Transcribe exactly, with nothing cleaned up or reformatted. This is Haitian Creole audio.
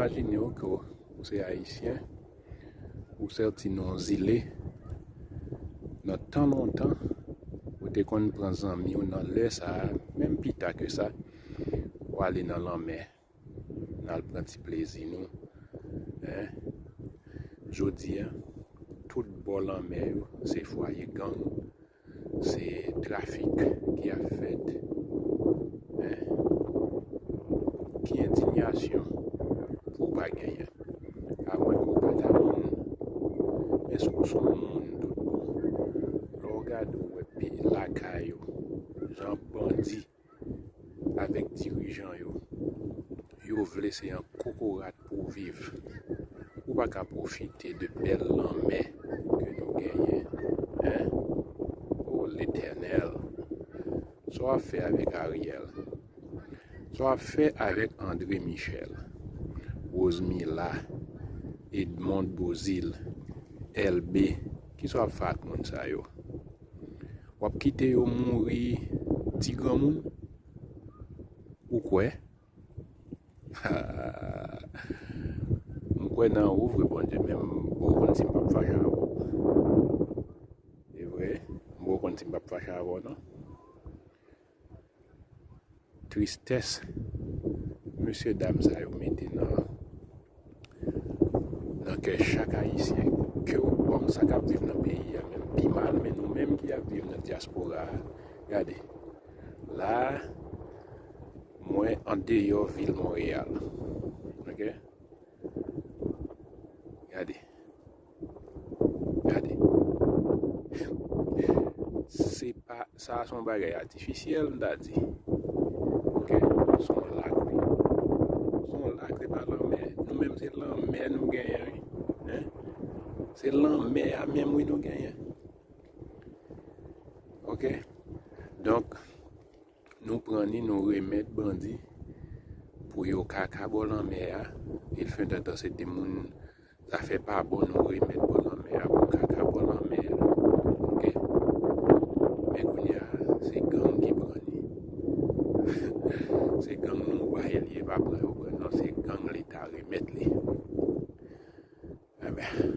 Imajine w ke w se Ayisyen, ou sòti nan yon zile, nan tan lontan, ou te konn pran zanmi w nan lè sa a, menm pi ta ke sa, ou ale nan lanmè, n al pran ti plezi nou. Hein? Jodi a, tout bò lanmè yo, se fwaye gang, se trafik ki ap fèt. Hein? Ki endiyasyon pou w pa genyen? Amwen ke w pa ta moun, men si w se yon moun tout bon, lè w gade w wè peyi lakay ou, jan bandi avèk dirijan yo, yo vle se yon kokorat pou w viv. Ou pa ka pwofite de bèl lanmè ke nou genyen. Hein? O Letènèl, sa w ap fè avèk Ariel? Sa w ap fè avèk André Michel, Rosemila, Edmonde Beauzile, Elbé? Kisa w ap fè ak moun sa yo? W ap kite yo mouri ti granmoun? Ou kwè? M kwè nan ou vre, Bondye, men m poko konn si m p ap fache avè w. E vre, m poko konn si m p ap fache avè w, non. Tristès mesye dam sa yo mete nan, nan kè chak Ayisyen, ke w, bon, sa k ap viv nan peyi a menm pi mal, men nou menm ki ap viv nan dyaspora a, gade, la, mwen andeyò vil Monreyal. Ok? Gade. Gade. Se pa, sa se yon bagay atifisyèl, m ta di. Ok? Se yon lak, wi. Se yon lak, se pa lanmè. Nou menm, se lanmè nou genyen, wi. Hein? Se lanmè a menm, wi, nou genyen. Ok? Donk, nou pran ni, nou remèt bandi pou yo kaka bò lanmè a. Il fut un temps, se te moun zafè pa bon, nou remèt bò lanmè a pou kaka bò lanmè a. Ok? Men kounye a, se gang ki pran ni. Se gang nou bay li, e pa pran yo pran, non, se gang Leta remèt li. Enben,